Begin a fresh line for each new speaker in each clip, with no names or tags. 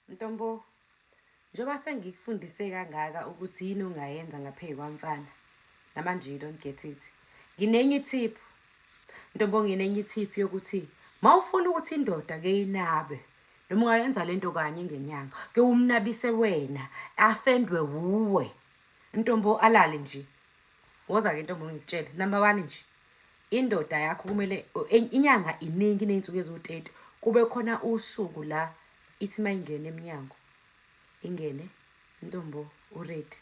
Ntombo, njengoba sengikufundise kangaka ukuthi yini ongayenza ngaphezu kwamfana, namanje you don't get it. Nginenye ithiphu. Ntombo, nginenye ithiphu yokuthi uma ufuna ukuthi indoda ke inabe, noma ungayenza lento kanye ngenyanga, ke umnabise wena, afendwe wuwe. Ntombo, alale nje. Woza-ke ntombo ngikutshele. Number one nje, indoda yakho kumele inyanga iningi iney'nsuku eziwu-30, kube khona usuku la ithi uma ingena emnyango, ingene ntombo uready,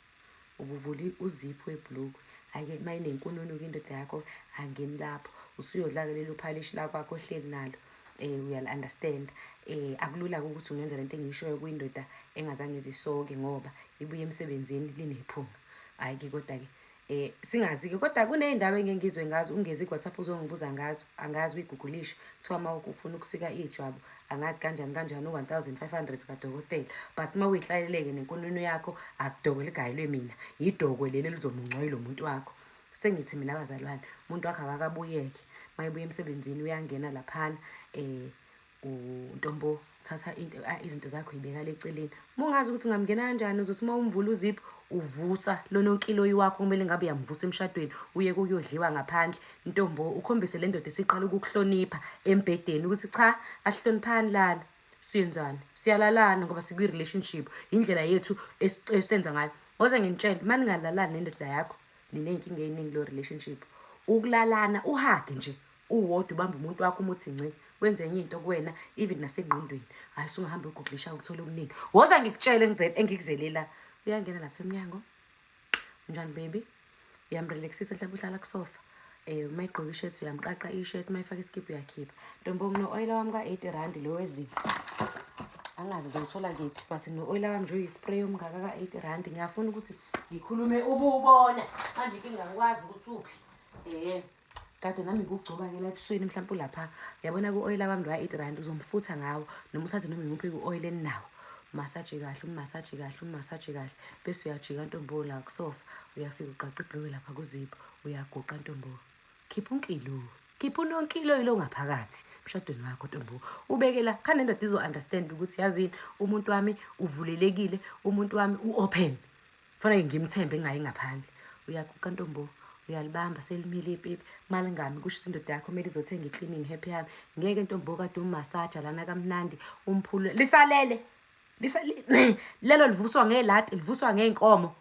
ubuvula uziphu webhulukwe. Hhayi-ke uma inenkununu-ke indoda yakho angeni lapho, usuyodla-ke lelo phalishi lakwakho ohleli nalo. Uyali-understand. Akulula-ke ukuthi ungenza lento engiyishoyo kwindoda engazange izisoke ngoba ibuye emsebenzini linephunga. Hhayi-ke kodwa-ke singazi-ke kodwa kuney'ndawo engike ngizwe ngazo, ungezi ku-WhatsApp uzongibuza ngazo, angazi uyigugulishe. Kuthiwa uma ufuna ukusika ijwabu, angazi kanjani kanjani u-1500 kadokotela. But uma uyihlaleleke nenkununu yakho, akudokwe ligayelwe mina, yidokwe leli elizomuncwa muntu wakho. Sengithi mina bazalwane, umuntu wakho akakabuyeke. Uma ebuya emsebenzini uyangena laphana, untombo thatha into izinto zakho uyibeka le eceleni. Uma ungazi ukuthi ungamngena kanjani, uzothi uma umvula uziphu uvusa lononkiloyi wakho kumele ngabe uyamvusa emshadweni, uye kuyodliwa ngaphandle. Ntombo, ukhombise le ndoda isiqala ukukuhlonipha embhedeni ukuthi cha, asihloniphani lana. Siyenzani? Siyalalana ngoba sikwi-relationship. Indlela yethu esenza ngayo. Woza nginitshele, uma ningalalani nendoda yakho, niney'nkinga ey'ningi kuleyo relationship. Ukulalana, uhage nje, uwodwa ubambe umuntu wakho umuthi ngci, wenze enye into kuwena even nasengqondweni. Hhayi, usungahamba uyoguglisha uthole okuningi. Woza ngikutshele engikuzele la. Uyangena lapha emnyango. Unjani baby? Uyamrelaxisa mhlawumbe uhlala kusofa. Uma egqoke ishirt uyamqaqa ishirt, uma efaka iskibha uyakhipha. Ntombo, ngino-oyila wami ka-80 rand lo wezinto. Angazi ngizowuthola kephi, but no-oyila wami nje uyi-spray omngaka ka-80 rand. Ngiyafuna ukuthi ngikhulume ubuwubona. Manje inkinga angikwazi ukuthi uphi. Kade nami ngikugcoba-ke la ebusweni mhlawumpe ulapha. Uyabona ku-oyila wami lo ka-80 rand uzomfutha ngawo noma uthathe noma imuphi ku-oyila eninawo. Umasaje kahle, umasaje kahle, umasaje kahle. Bese uyajika ntombo la kusofa, uyafika uqaqa ibhulukwe lapha kuzipho, uyaguqa ntombo. Khipha unkilo. Khipha unonkilo yilo ngaphakathi emshadweni wakho ntombo. Ubeke la, khane indoda izo-understand ukuthi yazini umuntu wami uvulelekile, umuntu wami u-open. Kufanele ngimthembe ngingayi ngaphandle. Uyaguqa ntombo, uyalibamba selimile ipipi. Malingami kusho ukuthi indoda yakho kumele izothenga i-cleaning happy yami. Ngeke ntombo kade umasaja lana kamnandi, umphule. Lisalele. Lelo livuswa ngelati, livuswa ngey'nkomo.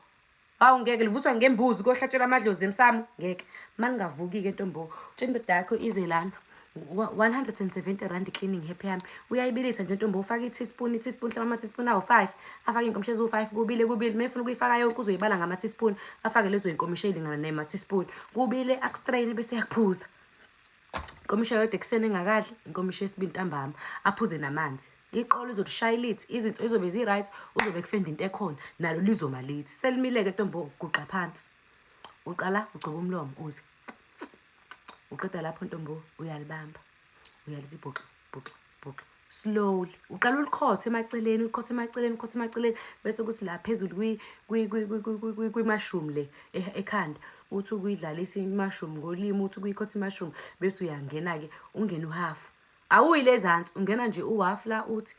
Hawu ngeke, livuswa ngembuzi kohlatshelwa amadlozi emsamo. Ngeke. Malingavuki-ke ntombo, utshela indoda yakho ize lana. 170 rand cleaning happy yami. Uyayibilisa nje ntombo, ufake i-teaspoon, i-teaspoon mhlawumbe ama-teaspoon awu-5, afake iy'nkomishi eziwu-5, kubile kubile. Uma efuna ukuyifaka yonke uzoyibala ngama-teaspoon, afake lezo y'nkomishi ey'lingana nema-teaspoon. Kubile akustrain bese yakuphuza. Inkomishi eyodwa ekuseni engakadli, inkomishi yesibili ntambama, aphuze namanzi. Iqolo izolishaya ilithi, izinto izobe zi-right, uzobe kufenda into ekhona, nalo lizoma lithi. Selimile-ke ntombo, guqa phansi. Uqala ugcoba umlomo uze. Uqeda lapho ntombo uyalibamba. Uyalithi bhuxa bhuxa bhuxa slowly. Uqala ulikhothe emaceleni, ulikhothe emaceleni, ulikhothe emaceleni bese kuthi la phezulu kwi-mushroom le ekhanda uthi ukuyidlalisa i-mushroom ngolimi, uthi ukuyikhotha i-mushroom bese uyangena-ke ungene uhafu. Awuyi le ezansi, ungena nje uhafu la uthi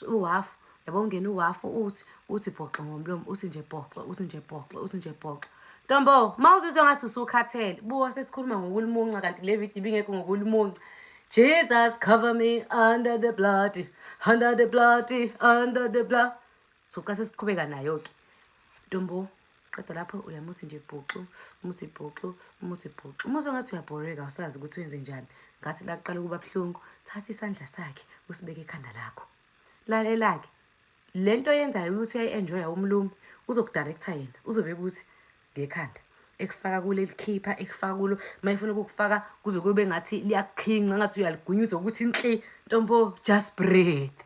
uhafu, yabo ungena uhafu uthi bhoxo ngomlomo, uthi nje bhoxo, uthi nje bhoxo, uthi nje bhoxo. Ntombo, uma uzizwa ngathi usukhathele, buka sesikhuluma ngokulimunca kanti le video ibingekho ngokulimunca. Jesus cover me under the blood, under the blood, under the blood. So xa sesiqhubeka nayo-ke. Ntombo, qeda lapho uyamuthi nje bhuxu, umuthi bhuxu, umuthi bhuxu. Uma uzwa ngathi uyabhoreka awusazi ukuthi wenze njani, ngathi la kuqala ukuba buhlungu, thatha isandla sakhe usibeke ekhanda lakho. Lalela-ke, le nto oyenzayo ukuthi uyayi-enjoya umlumi, uzokudirector yena, uzobe ukuthi ngekhanda ekufaka kuleli khipha, ekufaka kulo, uma efuna ukukufaka kuze kube ngathi liyakukhinca, ngathi uyaligunyuza ukuthi nhli. Ntombo, just breathe.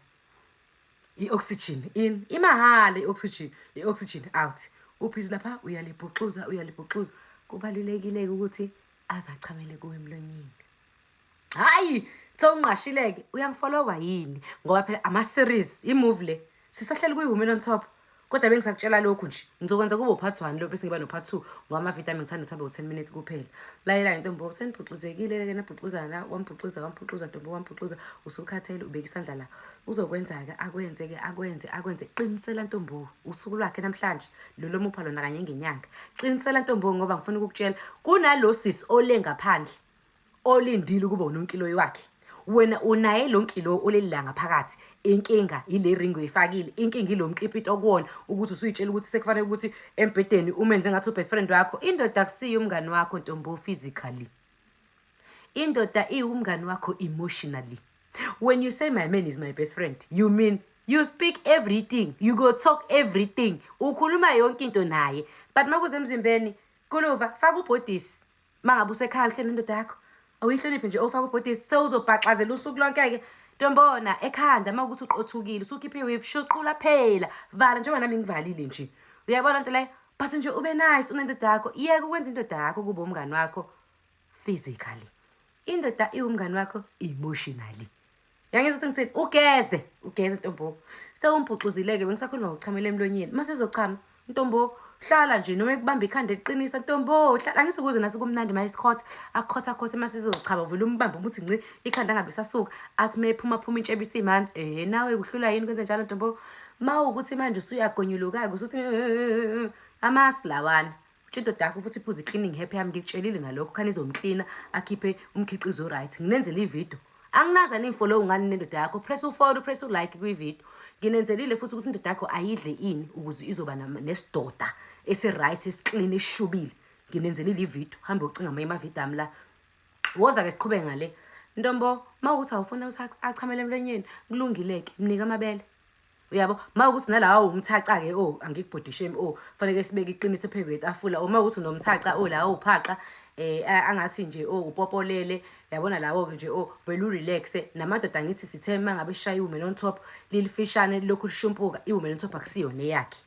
I-oxygen in, imahhala i-oxygen, i-oxygen out. Uphizi lapha uyalibhuxuza, uyalibhuxuza. Kubalulekile-ke ukuthi aze achamele kuwe emlonyeni. Hhayi, sewungqashile-ke, uyangifollowa yini? Ngoba phela ama-series, i-movie le, sisahleli kuyi-Women on Top. Kodwa bengisakutshela lokhu nje, ngizokwenza kube u-part 1 lo bese ngiba no-part 2 ngoba amavidiyo ami ngithanda ukuthi abe u-10 minutes kuphela. Lalela ntombo, senibhuxuzekile-ke nabhuxuzana, wamphuxuza wamphuxuza ntombo wamphuxuza, usukhathele ubeka isandla la. Uzokwenza-ke akwenze-ke akwenze akwenze. Qinisela ntombo, usuku lwakhe namhlanje lolo mupha lona kanye ngenyanga. Qinisela ntombo ngoba ngifuna ukukutshela kunalo sisi ole ngaphandle olindile ukuba unonkiloyi wakhe. Wena unaye lo nkilo oleli la ngaphakathi. Inkinga ile ring oyifakile, inkinga ilo mklipito okuwona ukuthi usuyitshela ukuthi sekufanele ukuthi embhedeni umenze ngathi ubest friend wakho. Indoda akusiyo umngani wakho ntombo physically. Indoda iwumngani wakho emotionally. When you say my man is my best friend, you mean you speak everything, you go talk everything. Ukhuluma yonke into naye. But makuze emzimbeni, kuluva faka ubhodisi. Mangabe usekhaya uhleli nendoda yakho, awuyihloniphi nje ofaka ubhodisi, sewuzobhaxazela usuku lonke-ke. Ntombona ekhanda uma ukuthi uqothukile, usukhiphe iweave, shuqula phela. Vala njengoba nami ngivalile nje. Uyabona nto leyo? But nje ube nice unendoda yakho. Yeka ukwenza indoda yakho kube umngani wakho physically. Indoda iwumngani wakho emotionally. Yangizwa ukuthi ngithini? Ugeze, ugeze ntombo. Sewumphuxuzile-ke bengisakhuluma ngokuchamela emlonyeni. Uma sezochama, ntombo, hlala nje noma ekubamba ikhanda eliqinisa ntombo, hlala angithi ukuze nathi kumnandi uma isikhotha, akukhotha khothe uma sezochama uvele umbambe umuthi ngci ikhanda angabe sasuka. Athi uma ephuma phuma intshebe isimanzi, ehe nawe kuhlula yini kwenze njalo ntombo? Uma ukuthi manje usuyagonyuluka-ke usuthi amasi lawana. Utsho indoda yakho futhi iphuze i-cleaning happy yami ngikutshelile ngalokho khani izomklina akhiphe umkhiqizo right. Nginenzele ividiyo. Anginazi aningifollow ngani nendoda yakho. Press ufollow, press ulike kwividiyo. Nginenzelile futhi ukuthi indoda yakho ayidle ini ukuze izoba nesidoda esi-right, esiclean, esishubile. Nginenzelile ividiyo. Hambe ucinga amanye amavidiyo ami la. Woza-ke siqhubeke ngale. Ntombo, uma ukuthi awufuna ukuthi achamele emlonyeni, kulungile-ke, mnike amabele. Uyabo, uma ukuthi nalawa umthaca-ke oh angikubhodi shame oh fanele sibeke iqiniso phezu kwetafula. Uma ukuthi unomthaca oh la owuphaqa angathi nje oh upopolele yabona lawo-ke nje oh vele urelaxe. Namadoda angithi sithe uma ngabe sishaya i-woman on top lilifishane lilokhu lishumpuka, i-woman on top akusiyona eyakhe.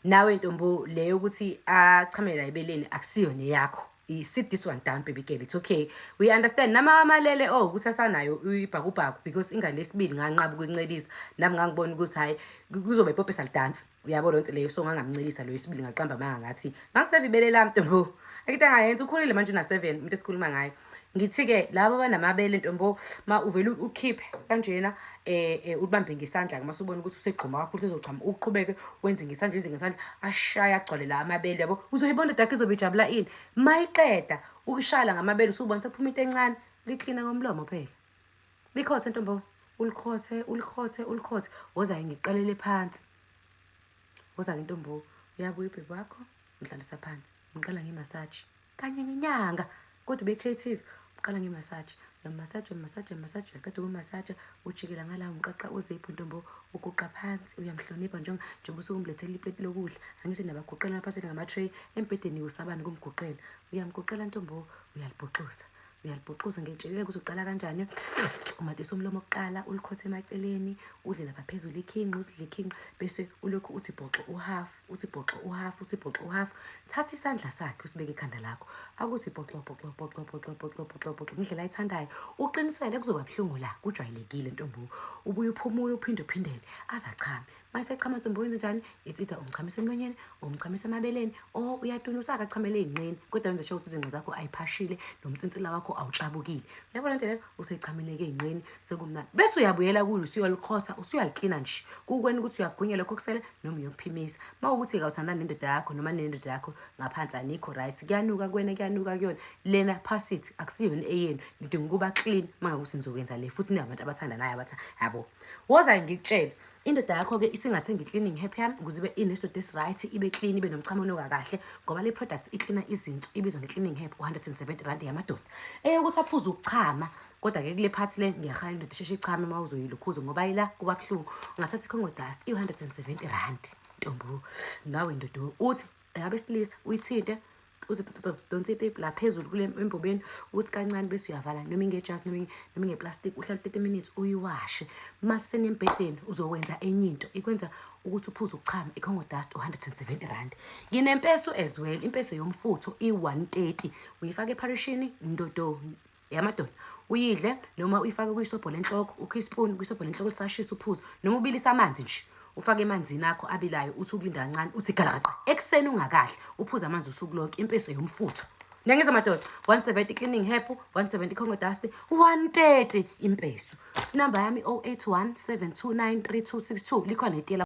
Nawe ntombo leyo ukuthi achamele la ebeleni akusiyona eyakho. Sit this one down baby girl, it's okay, we understand. Nama amalele oh kusasanayo ibhakubhaku because ingane yesibili nganqaba ukuyincelisa nami ngangibona ukuthi hayi kuzoba ipope salidansi, uyabo loo nto leyo. So ngangamncelisa lo yesibili ngaqamba amanga ngathi ngangiseva ibele lami ntombo. Akithi angayenza ukhulile manje una-7 umuntu esikhuluma ngayo. Ngithi-ke laba abanamabele ntombo ma uvele ukhiphe kanjena ulibambe ngesandla-ke mase ubona ukuthi usegxuma kakhulu sezochama, uqhubeke wenze ngesandla wenze ngesandla ashaye agcwale la amabele yabo. Uzoyibona indoda yakho izobe ijabula ini. Mayiqeda ukushala ngamabele usubona sekuphuma into encane liklina ngomlomo phela. Likhothe ntombo, ulikhothe ulikhothe ulikhothe. Woza-ke ngiqalele phansi. Woza-ke ntombo, uyabuya ubhebe wakho umhlalisa phansi. Ngiqala ngemasaji kanye ngenyanga kodwa ube creative. Uqala ngemasaji, uyamasaja uyamasaja uyamasaja, uyaqeda ukumasaja ujikela ngala umqaqa uziphu ntombo, uguqa phansi uyamhlonipha njengoba usuke umlethela ipleti lokudla. Angithi nabaguqela maphathele ngama-tray embhedeni usabani kumguqela. Uyamguqela ntombo, uyalibhuxuza uyalibhuxuza. Ngikutshelile ukuthi uqala kanjani. Umatisa umlomo kuqala, ulikhothe emaceleni, udle lapha phezulu ikhinqi, udle ikhinqi bese ulokhu uthi bhoxo uhalf, uthi bhoxo uhalf, uthi bhoxo uhalf. Thatha isandla sakhe usibeke ekhanda lakho, akuthi bhoxo bhoxo bhoxo bhoxo bhoxo bhoxo bhoxo ngendlela ayithandayo. Uqinisele kuzoba buhlungu la, kujwayelekile ntombo. Ubuye uphumule uphinde uphindele aze achame. Mase echama ntombo wenze njani? It's either umchamisa emlonyeni, umchamisa emabeleni, or uyatunusa-ke achamele ey'nqeni, kodwa wenze sure ukuthi izinqe zakho ayiphashile nomnsinsila wakho awutshabukile. Uyabona nto leyo? Usechamile-ke ey'nqeni sekumnandi. Bese uyabuyela kulo usuyolikhotha, usuyaliklina nje. Kukwena ukuthi uyagunya lokho okusele noma uyokuphimisa. Uma kuwukuthi-ke awuthandani nendoda yakho noma nendoda yakho ngaphansi anikho right, kuyanuka kuwena kuyanuka kuyona. Lena pass it, akusiyona eyenu. Nidinga ukuba clean uma ngabe ukuthi nizokwenza le futhi ningabantu abathandanayo yabo. Woza ngikutshele. Indoda yakho-ke isingathenga i-cleaning happy yami ukuze ibe inesidoda esi-right, ibe clean, ibe nomchamo onuka kahle ngoba le product iklina izinto, ibizwa nge-cleaning happy, u-170 rand yamadoda. Eyokuthi aphuze ukuchama, kodwa-ke kule part le ngiyahala indoda isheshe ichame uma uzoyilukhuza ngoba ila kuba buhlungu. Ungathatha i-Congo dust i-170 rand ntombo, nawe ndoda uthi abesilisa uyithinte uthi donsa ipipi la phezulu kule embobeni uthi kancane bese uyavala noma ingejazi noma ingeplastic, uhlala 30 minutes uyiwashe. Mase senembhedeni uzokwenza enye into ikwenza ukuthi uphuze ukuchama, i-Congo dust u-170 rand. Nginempesu as well, impesu yomfutho i-130, uyifaka epharishini ndodo yamadoda uyidle noma uyifake kwisobho lenhloko, ukhe ispoon kwisobho lenhloko lisashisa uphuze, noma ubilise amanzi nje Ufake emanzini akho abilayo, uthi ukulinda kancane, uthi galakaqa ekuseni ungakadli, uphuze amanzi usuku lonke. Impeso yomfutho. Niyangizwa madoda? 170 cleaning herb, 170 Congo dust, 130 impeso. Inamba yami 081 729 3262. Likhona itiyela.